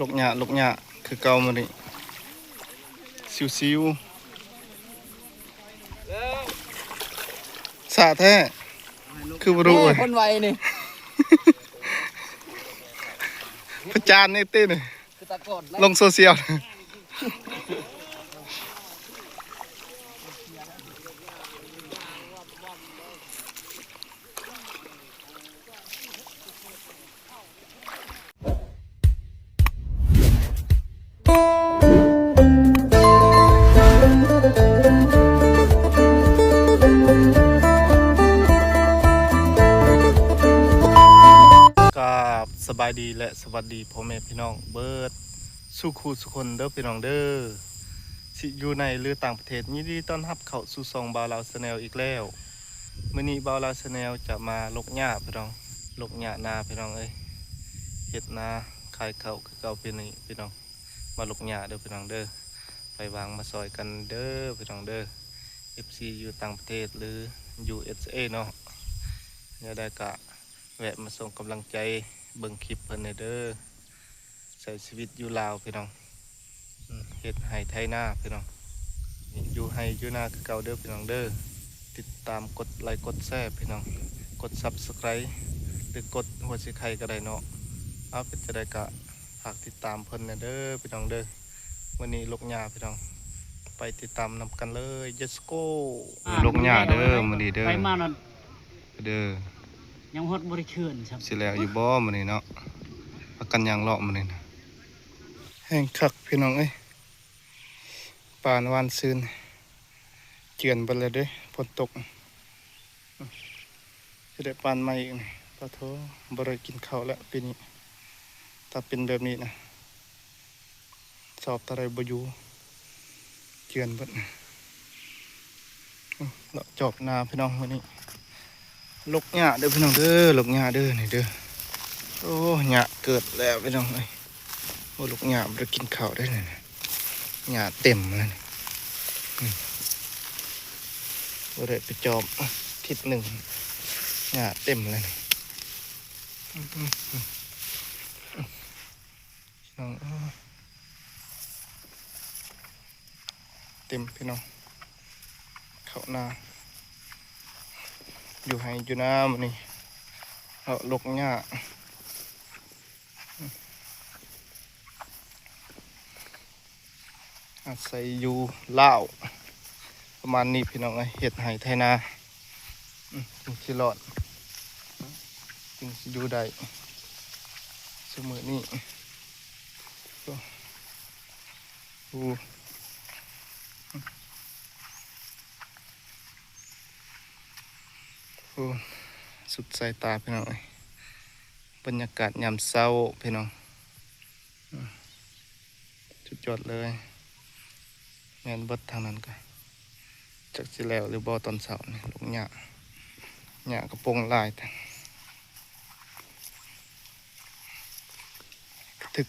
ຫຼົກຫຍ້າ ຫຼົກຫຍ້າຄືເກົ່າມື້ນີ້ ຊິວໆ ຊ້າແທ້ ຄືບໍ່ຮູ້ເວີຍ ຄົນໄວນີ້ ປະຈານນີ້ຕິນີ້ ຄືຕາກອນ ລົງໂຊຊຽວ. ກາບສະບາຍດີ ແລະ ສະຫວັດດີພໍ່ແມ່ພີ່ນ້ອງເບິດສູ່ຄູ່ສູ່ຄົນເດີພີ່ນ້ອງເດີ ຊິຢູ່ໃນ ຫຼື ຕ່າງປະເທດ ຍິນດີຕ້ອນຮັບເຂົ້າສູ່ຊ່ອງບ່າວລາວແຊນແນວອີກແລ້ວ. ມື້ນີ້ບ່າວລາວແຊນແນວຈະມາຫຼົກຫຍ້າພີ່ນ້ອງ ຫຼົກຫຍ້ານາພີ່ນ້ອງເອີຍ ເຮັດນາຂາຍເຂົ້າຄືເກົ່າ ພີ່ນ້ອງ ພີ່ນ້ອງ ມາຫຼົກຫຍ້າເດີພີ່ນ້ອງເດີ ໄປຫວ່າງມາຊ່ອຍກັນເດີພີ່ນ້ອງເດີ ເອັຟຊີ ຢູ່ຕ່າງປະເທດ ຫຼື ຢູເອັສເອ ເນາະ ແນວໃດກະແວະມາສົ່ງກຳລັງໃຈ ເບິ່ງຄລິບເພິ່ນແດ່ເດີ. ໃຊ້ຊີວິດຢູ່ລາວພີ່ນ້ອງ ເຮັດໄຮ່ໄຖນາພີ່ນ້ອງ ຢູ່ໄຮ່ຢູ່ນາຄືເກົ່າເດີພີ່ນ້ອງເດີ ຕິດຕາມ ກົດໄລ ກົດແຊພີ່ນ້ອງ ກົດຊັບສະໄຄຣບ໌ ຫຼື ກົດຫົວສີໄຄກໍໄດ້ເນາະ ເອົາ ເປັນຈັ່ງໃດກະຝາກຕິດຕາມເພິ່ນແດ່ເດີພີ່ນ້ອງເດີ ມື້ນີ້ຫຼົກຫຍ້າພີ່ນ້ອງ ໄປຕິດຕາມນຳກັນເລີຍ ເລັດໂກ ຫຼົກຫຍ້າເດີມື້ນີ້ເດີ ໄປມານັ້ນ ເດີ ຍັງຮອດບໍ່ໄດ້ເຂື່ອນຊ້ຳ ຊິແລ້ວຢູ່ບໍ່ມື້ນີ້ເນາະ ພາກັນຍ່າງເລາະມື້ນີ້ນະ ແຮງຄັກພີ່ນ້ອງເອີຍ ປານຫວານຊື່ນ ເຈື່ອນເບິດແລ້ວເດ້ ຝົນຕົກ ຊິໄດ້ປານໃໝ່ອີກນີ້ ປະໂທ ບໍ່ໄດ້ກິນເຂົ້າແລ້ວປີນີ້ ຖ້າເປັນແບບນີ້ນະ. ຊອບຕາໃດບໍ່ຢູ່ ເຈື່ອນເບິດ ເລາະຈອກນາພີ່ນ້ອງມື້ນີ້ ຫຼົກຫຍ້າເດີພີ່ນ້ອງເດີ ຫຼົກຫຍ້າເດີນີ້ເດີ ໂອ້ ຫຍ້າເກີດແລ້ວພີ່ນ້ອງເອີຍ ໂອ້ ຫຼົກຫຍ້າບໍ່ໄດ້ກິນເຂົ້າເດ້ນີ້ ຫຍ້າເຕັມແລ້ວນີ້ ບໍ່ໄດ້ໄປຈອບທິດໜຶ່ງ ຫຍ້າເຕັມແລ້ວນີ້ ພີ່ນ້ອງເອີຍ ເຕັມພີ່ນ້ອງ ເຂົ້ານາ ຢູ່ໄຮ່ຢູ່ນາມື້ນີ້ ເລາະຫຼົກຫຍ້າ ອາໄສຢູ່ລາວ ປະມານນີ້ພີ່ນ້ອງເອີຍ ເຮັດໄຮ່ໄຖນາ ອືມ ຈຶ່ງຊິລອດ ຈຶ່ງຊິຢູ່ໄດ້ຊຸມື້ນີ້ ໂອ້ ໂອ້ ສຸດສາຍຕາພີ່ນ້ອງເອີຍ ບັນຍາກາດຍາມເຊົ້າພີ່ນ້ອງ ອືມ ສຸດຍອດເລີຍ ແມ່ນເບິດທາງນັ້ນກະ ຈັກຊິແລ້ວຫຼືບໍ່ຕອນເຊົ້ານີ້ ຫຼົກຫຍ້າ ຫຍ້າກະປົ່ງຫຼາຍແທ້ ກະທຶກ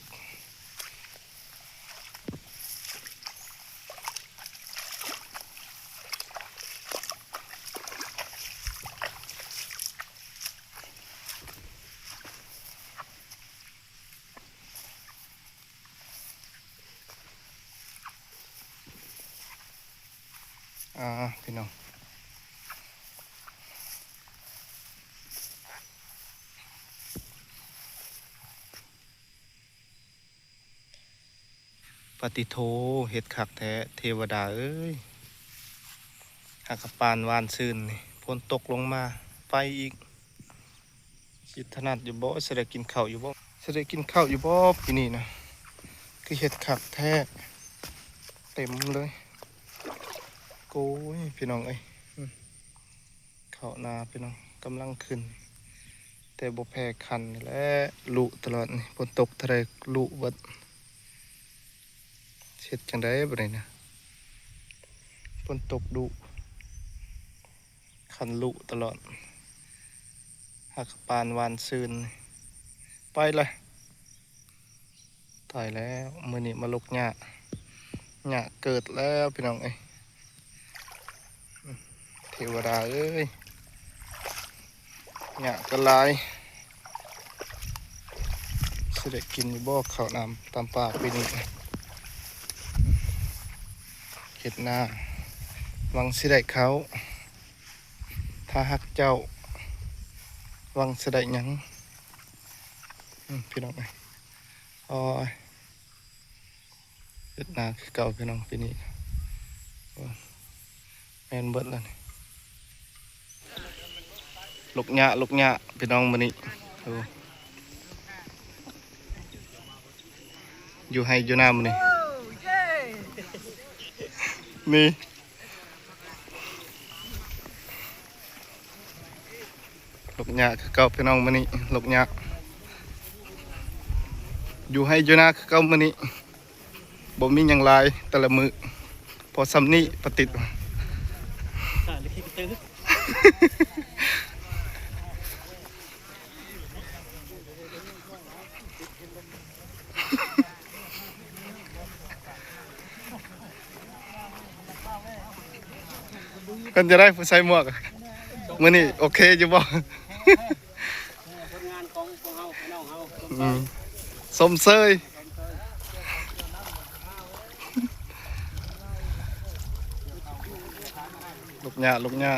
ອ່າ ພີ່ນ້ອງ ປາຕິໂທ ເຮັດຄັກແທ້ ເທວະດາເອີຍ ຫາກະປານຫວານຊື່ນນີ້ ຝົນຕົກລົງມາ ໄຟອີກ ຊິຖະໜັດຢູ່ບໍ່? ຊິໄດ້ກິນເຂົ້າຢູ່ບໍ່? ຊິໄດ້ກິນເຂົ້າຢູ່ບໍ່ປີນີ້ນະ? ຄືເຮັດຄັກແທ້ ເຕັມເລີຍ ໂກຍ ພີ່ນ້ອງເອີຍ ເຂົ້ານາພີ່ນ້ອງ ກຳລັງຂຶ້ນ ແຕ່ບໍ່ແພ້ຄັນນີ້ແຫຼະ ລຸຕະຫຼອດນີ້ ຝົນຕົກເທົ່າໃດລຸເບິດ ເຮັດຈັ່ງໃດບາດນີ້ນະ ຝົນຕົກດຸ ຄັນລຸຕະຫຼອດ ຫາກະປານຫວານຊື່ນ ໄປລະ ຕາຍແລ້ວ ມື້ນີ້ມາຫຼົກຫຍ້າ ຫຍ້າເກີດແລ້ວພີ່ນ້ອງເອີຍ ເທວະດາເອີຍ ຫຍ້າກະຫຼາຍ ໂຊ ຊິໄດ້ກິນຢູ່ບໍ່ເຂົ້ານ້ຳຕຳປາປີນີ້? ເຮັດນາ ຫວັງຊິໄດ້ເຂົ້າ. ຖ້າຮັກເຈົ້າ ຫວັງຊິໄດ້ຫຍັງ? ອືມ ພີ່ນ້ອງເອີຍ ໂອ້ຍ ເຮັດນາຄືເກົ່າພີ່ນ້ອງ ປີນີ້ ໂອ້ຍ ແມ່ນເບິດແລ້ວນີ້. ລົກຫຍ້າ ລົກຫຍ້າ ພີ່ນ້ອງ ມື້ນີ້ ໂອ້ ຢູ່ໄຮ່ຢູ່ນາມື້ນີ້ ນີ້ ລົກຫຍ້າຄືເກົ່າພີ່ນ້ອງ ມື້ນີ້ລົກຫຍ້າ ຢູ່ໄຮ່ຢູ່ນາຄືເກົ່າມື້ນີ້ ບໍ່ມີຫຍັງຫຼາຍແຕ່ລະມື້ ພໍສ່ຳນີ້ປະຕິດ. ເປັນຈັ່ງໃດຜູ້ໃສ່ໝວກ? ມື້ນີ້ໂອເຄຢູ່ບໍ່? ຜົນງານຂອງພວກເຮົາ ພີ່ນ້ອງເຮົາ ອືມ ຊົມເຊີຍ ລູກຫຍ້າ ລູກຫຍ້າ.